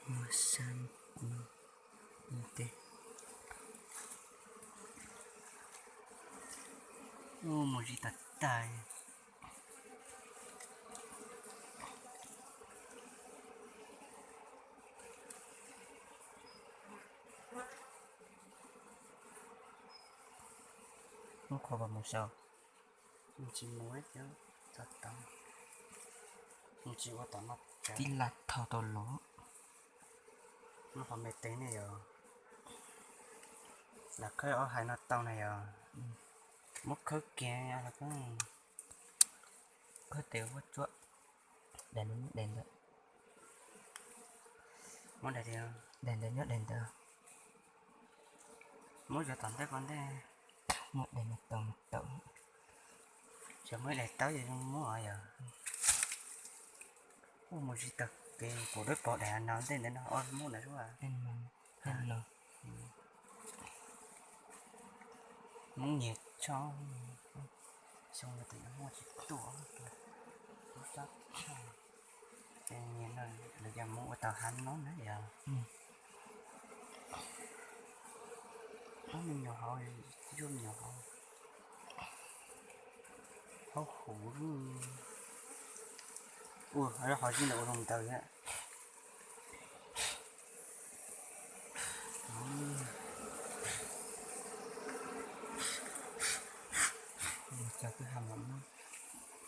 Muab sab ntej. Ub, mus zis tas tas. Muab qhov uas mus sau. Tsis mus, txog tau, tsis ua tom no. Tib laj thau tau los. Muab qhov me tes ne yog, lam khawb ob hais no tau na yog. Muab khawb kiag los, khawb tes ua tsuab. Daim ntawd, daim ntawd, muab daim ntawd, daim ntawd nyob daim ntawd. Muab cov tom ntej ko ntej. Muab daim no tau, no tau. Cov muab daim tawb yog zoo muab os yog. Ub, mus tsis tau kev, kuv twb pom daim no ntej ntawd no, ob muab ntawd xwb. Hmoob nyiag tsho, xyoo no tus yuav muaj tsis tuaj, tub sab tsho. Ces nyiag no lawv cov Hmoob ua tau hav no na yog. Muab me nyuam hauv, zuaj me nyuam hauv, hauv huv. Ua qhov zib ntawd ua zoo ntawd thiab. Cov kwj ha mas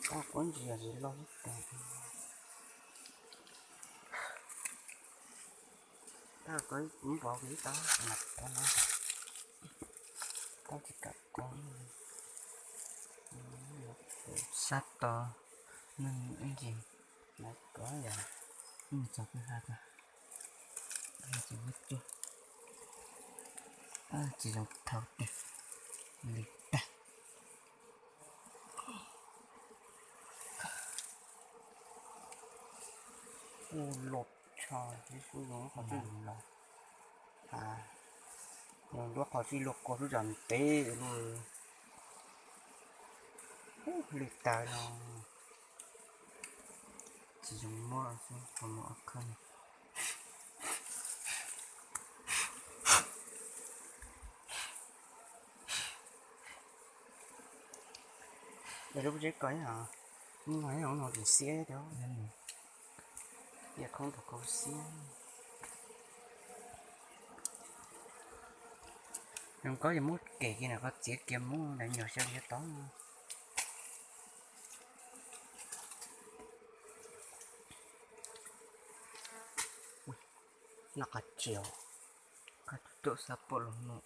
muab kuab ntsia zis loj ib tag. Tab kuv muab pov kuv ib tau mas kuv no tab tsis kam kuv. Sab to, ib ntsis, kuv yog ib txog kwj ha ko, tsis muab cuag, tsis zoo thau tiag li tag. Ub, loj tshaj, sib sub zoo qhov txij los, ha, zoo nruab qhov txij luaj kua sub zos ntev lub li tas no. Tsis zoo muab xwb, qhov muab ob khawb. Es lub pob zeb ko ib hov, ib hov ib hov no tseem xiab thiab, yam khoob thaum kau xiab. Zoo koj yuav muab kem kiag na, koj txiav kiag muab daim nyuag xyaw yuav tod. Noj qab tsis, qab tuaj xab pom los no.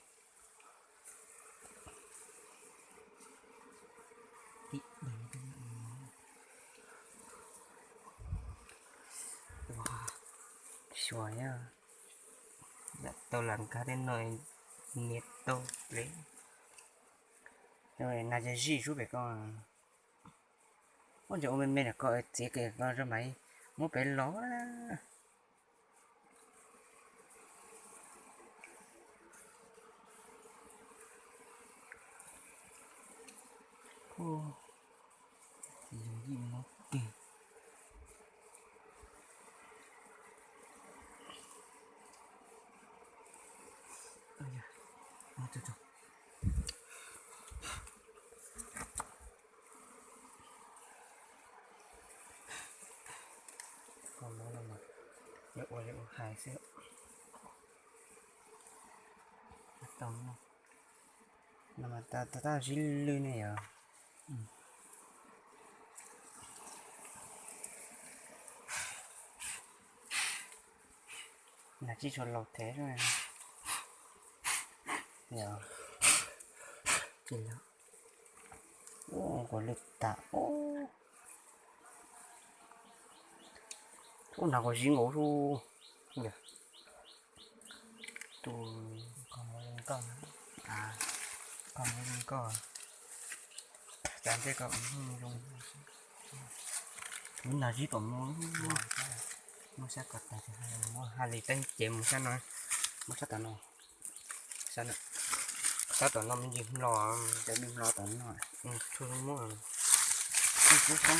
Tib daim, xyuas yog yam tau lam nkag tej no, nias tau pem. Nas ces zij sub pem ko. Ua ntses ua me me na, koj txiav kiag ko rau mas muab pem los. Zoo yim mob kiag. Koj muab no mas yuav ua li ua hais xwb. Tau no mas tab zib lwj ne yog. Nas tsis tshua laus thev yog. Ua kuv lwj tas. Ub, nas kuv zib nkaus lub. Tus, koj muab li nkoj, koj muab li nkoj, cas ntsej koj zoo. Kuv nas zib tom no, muab sab ko tas, muab ha li teeb ces mus sab no, muab sab tom no, sab tom no me ntsis hlo, cov me hlo tom no, tsuas muab, tsuas muab,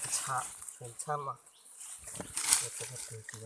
ntshai, ntshai mas. Ua tau paj tw tsis zoo